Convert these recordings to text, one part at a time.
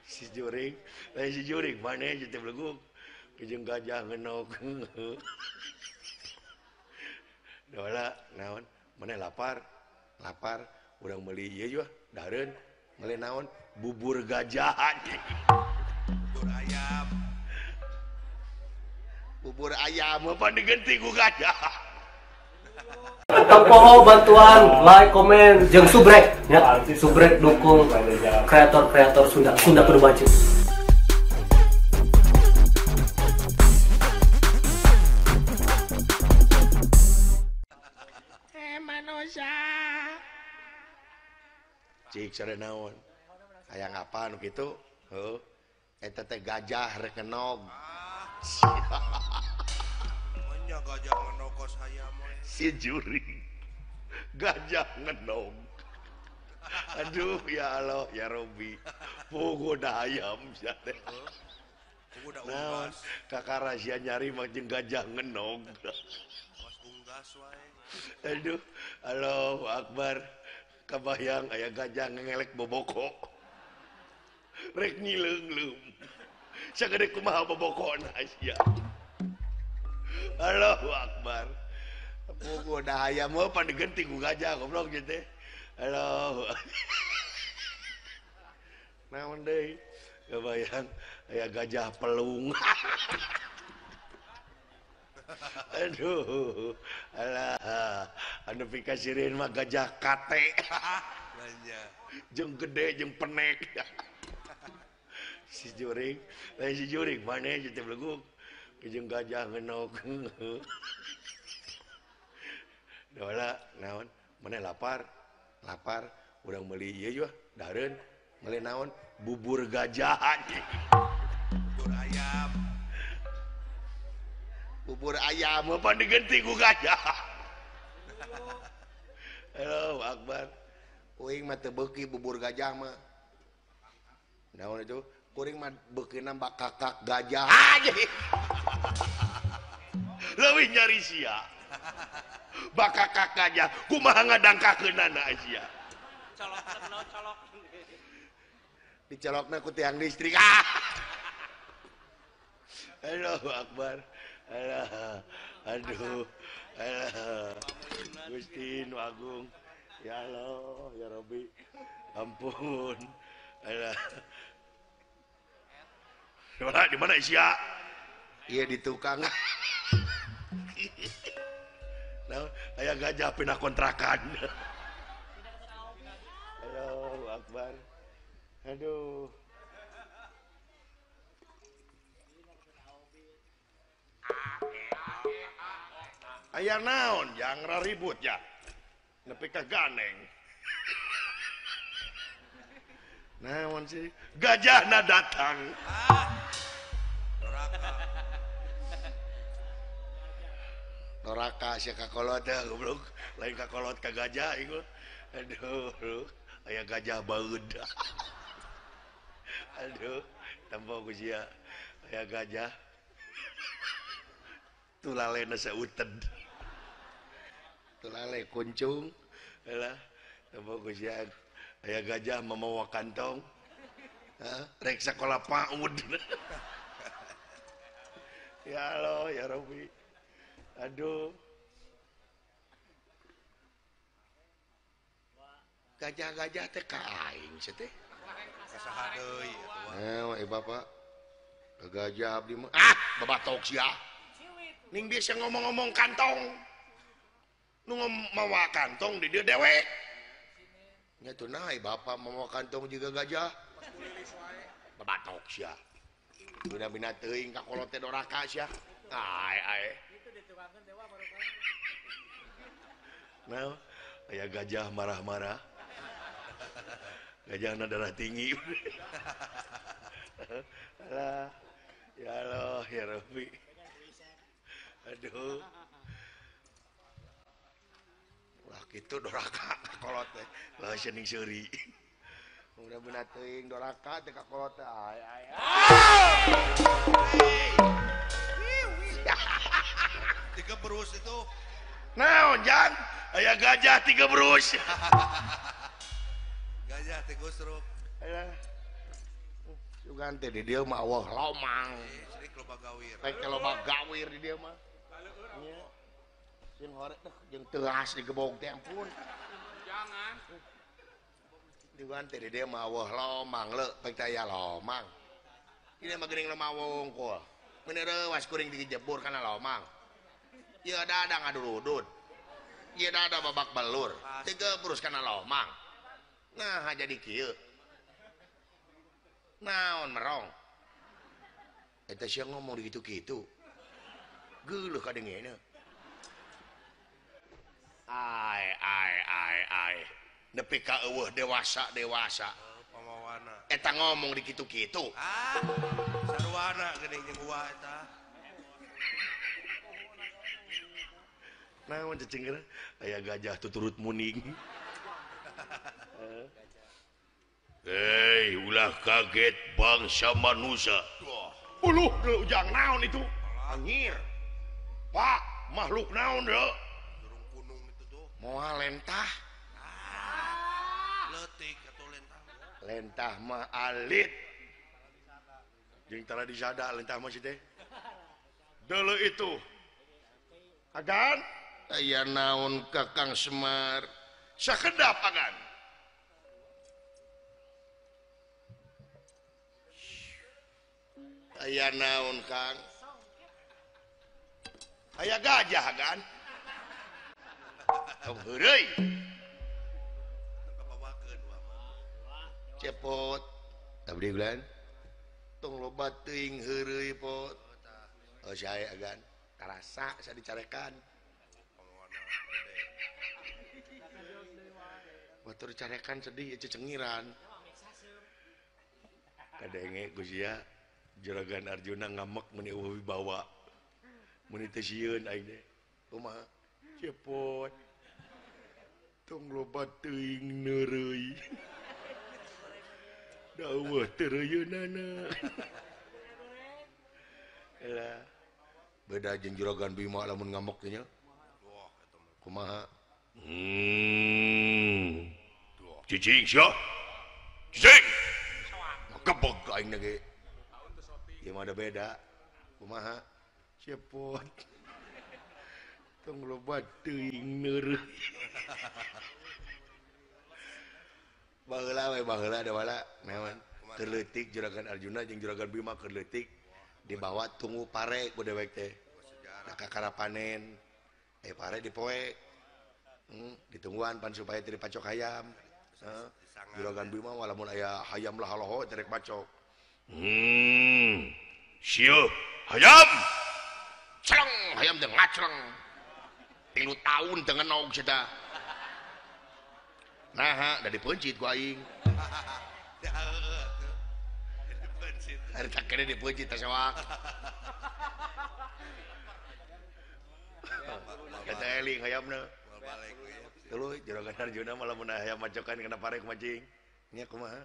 Si juring, lain si juring maneh teh beleguk jeung gajah ngenog. Dola naon maneh lapar, lapar urang meuli ieu juga dahareun meuli naon bubur gajah anjing. Bubur ayam. Bubur ayam apa digenti ku gajah. Tong poho bantuan like, komen, jeung subrek ya. Subrek dukung kreator-kreator Sunda, Sunda kudu maju. Manusia. Cik sare naon? Hayang apa nu kitu? Heuh. Eta teh gajah rek ngenog. Nya gajah ngenog kos hayam we. Si juring. Gajah ngenog. Aduh ya Allah ya Robi. Puguh da hayam sia teh. Puguh da unggas. Kakara sia nyari mah jeung gajah ngenog. Kos unggas wae. Aduh, Allahu Akbar. Kabayang aya gajah ngelek boboko. Rek nyileungleum. Sagede kumaha bobokona sia. Allahu Akbar. Puguh da hayam mah pan digenti ku gajah goblok ieu teh. Allahu. Naon deui? Kabayang aya gajah pelung. Aduh, alah, anu pikasireun mah gajah kate. Jeung gede jeung penek. Si juring, lain si juring maneh teh beleguk jeung gajah ngenog. Dola naon maneh lapar, lapar urang meuli ieu juga dahareun meuli naon bubur gajah anjing. Bubur ayam. Bubur ayam apa digenti ku gajah. Allahu Akbar. Kuring mah teu beuki bubur gajah mah. Naon itu? Kuring mah beukina bakakak gajah. Anjing. Leuwih nyari sia. Bakakak gajah kumaha ngadangkakeunana sia. Colok colok. Dicolokna ku tiang listrik. Ah. Allahu Akbar. Alah, aduh, alah, Gusti nu Agung, ya Allah, ya Rabbi, ampun, alah. Di mana sia? Iya di tukang. Nah, aya gajah pindah kontrakan. Allahu Akbar. Aduh. Aya naon jang raribut ya nepi ka ganeng. Naon sih gajahna datang. Doraka. Doraka sia kakolot teh goblok, lain kakolot ka gajah ieu. Aduh, aya gajah baeud. Aduh, tempo ku sia aya gajah. Tulalena sauted. Tulale kuncung. Alah, tempo ku sia aya gajah mamawa kantong. Heeh, rek sakola PAUD. Ya Allah, ya Rabbi. Aduh. Gajah-gajah teh ka aing sia teh. Ka saha deui atuh. Eh, bapak. Ka gajah abdi mah. Ah, babatok sia. Ning biasa ngomong-ngomong kantong. Nu mawa kantong di dieu dewek. Nya tuh nae bapak mawa kantong juga gajah. Babatok sia. Bina-bina teuing ka kolot teh doraka sia. Ae ae. Nah, aya gajah marah-marah. Gajahna darah tinggi. Alah, ya Allah, ya Rabbi. Aduh. Ulah kitu doraka ka kolot teh. Lah ning seuri. Udah beuna teuing doraka teh ka kolot teh. Ay ay. Tiga berus itu. Naon jang? Aya gajah tiga berus. Gajah tiga seruk. Alah. Sugan teh di dieu mah eueuh lomang. Loba gawir. Rek loba gawir di dieu mah. Nya. Jeung hore teh jeung teuas digebog teh ampun. Jangan. Sugan teh di dieu mah eueuh lomang leu pek teh aya lomang. Ieu mah geuning lemah wungkul. Mun reuwas kuring dijebur kana lomang. Ieu dada ngadurudud. Ieu dada babak belur. Teu gebrus kana lomang. Nah jadi kieu. Naon merong. Eta sia ngomong di kitu-kitu. Geuleuh kadengena. Ai ai ai ai. Nepi ka eueuh dewasa-dewasa. Pamawana. Eta ngomong di kitu-kitu. Ah, sarwana geuning jeung uwa eta. Naon cecingkeun aya gajah tuturut muning. Hei, ulah kaget bangsa manusia. Uluh, ujang naon itu? Anjir. Pak, makhluk naon deui? Burung kunung itu tuh. Moal lentah. Ah, leutik atuh lentah. Lentah mah alit. Jeung tara disada lentah mah si teh. Deuleu itu. Agan, aya naon Kakang Semar? Sakedap agan. Aya naon Kang? Aya gajah kan? Tong heureuy. Cepot. Abdi ulan. Tong loba teuing heureuy pot. Oh sae agan. Karasa sa dicarekan. Batur dicarekan sedih cecengiran. Kadenge ku sia. Juragan Arjuna ngamek meni eueuh wibawa. Meni teu sieun aing teh. Kumaha? Cepot. Tong loba teuing neureuy. Da eueuh teureuyeunnana. Elah. Beda jeung Juragan Bima lamun ngamek teh nya. Kumaha? Cicing sia. Cicing. Gebeg aing ge. Ieu mah ada beda. Kumaha? Cepot. Tong loba teuing neureut. Baheula we baheula da wala naon? Keur leutik Juragan Arjuna jeung Juragan Bima keur leutik dibawa tunggu pare ku dewek teh. Da kakara panen. Pare dipoe. Ditungguan pan supaya teu dipacok hayam. Juragan Bima walamun aya hayam lah haloho teh rek bacok. Sieu hayam. Celeng hayam teh ngacleng. 3 tahun teu ngenog sia. Naha da dipeuncit ku aing. Ari tak kene dipeuncit teh sewak. Kata eling hayamna. Tuluy Juragan Arjuna mah lamun hayam macokan kana pare kumacing. Nya kumaha?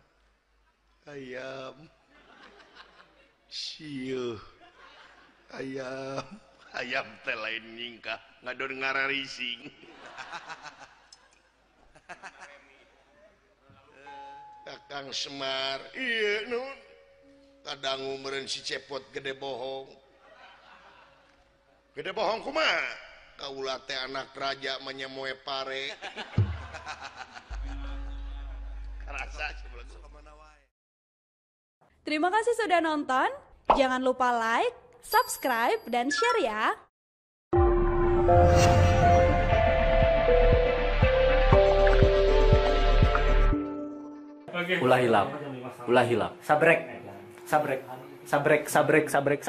Hayam. Sieuh. Ayam, ayam teh lain nyingkah, ngadon ngararising. Kakang Semar, iya nun. Kadangu meureun si Cepot gede bohong. Gede bohong kumaha? Kaula teh anak raja menyemoe pare. Karasa Terima kasih sudah nonton. Jangan lupa like, subscribe, dan share ya. Ulah hilap, ulah hilap. Sabrek, sabrek, sabrek, sabrek, sabrek.